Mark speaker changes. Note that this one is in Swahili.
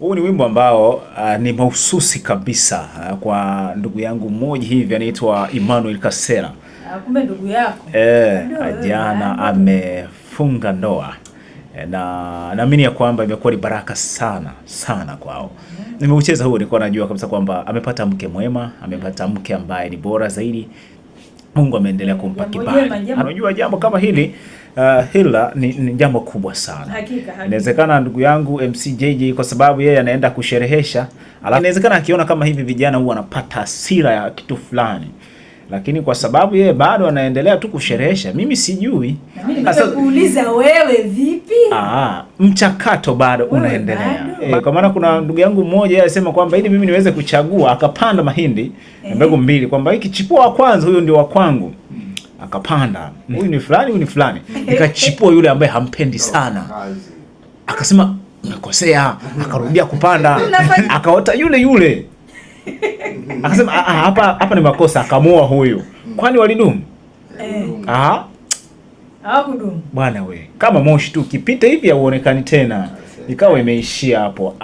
Speaker 1: Huu ni wimbo ambao ni mahususi kabisa kwa ndugu yangu mmoja hivi anaitwa Emmanuel Kasera.
Speaker 2: Ah, kumbe ndugu yako. Ndio,
Speaker 1: Jana
Speaker 2: wewe.
Speaker 1: Amefunga ndoa. Na naamini ya kwamba imekuwa ni baraka sana sana kwao. Nimeucheza huu, nilikuwa najua kabisa kwamba amepata mke mwema, amepata mke ambaye ni bora zaidi. Mungu ameendelea kumpa
Speaker 2: Jambo
Speaker 1: kibali.
Speaker 2: jema, jambo.
Speaker 1: Unajua jambo kama hili hila ni jambo kubwa sana.
Speaker 2: Hakika, hakika.
Speaker 1: Inawezekana ndugu yangu MC JJ kwa sababu yeye anaenda kusherehesha, alafu inawezekana akiona kama hivi vijana huwa anapata hasira ya kitu fulani, lakini kwa sababu yeye bado anaendelea tu kusherehesha, mimi sijui.
Speaker 2: Na mimi nimekuuliza wewe vipi?
Speaker 1: Ah, mchakato bado
Speaker 2: Wewe
Speaker 1: unaendelea.
Speaker 2: bado?
Speaker 1: Kwa maana kuna ndugu yangu mmoja yeye alisema kwamba ili mimi niweze kuchagua, akapanda mahindi mbegu mbili, kwamba hiki chipua wa kwanza huyu ndio wa kwangu. Akapanda, huyu ni fulani, huyu ni fulani, ikachipua yule ambaye hampendi sana. Akasema umekosea, akarudia kupanda, akaota yule yule. Akasema "Ah, ah, hapa hapa ni makosa," akamuoa huyu. Kwani walidumu? Ah,
Speaker 2: Hawakudumu.
Speaker 1: bwana we, kama moshi tu ukipita hivi hauonekani tena. Ikawa imeishia hapo.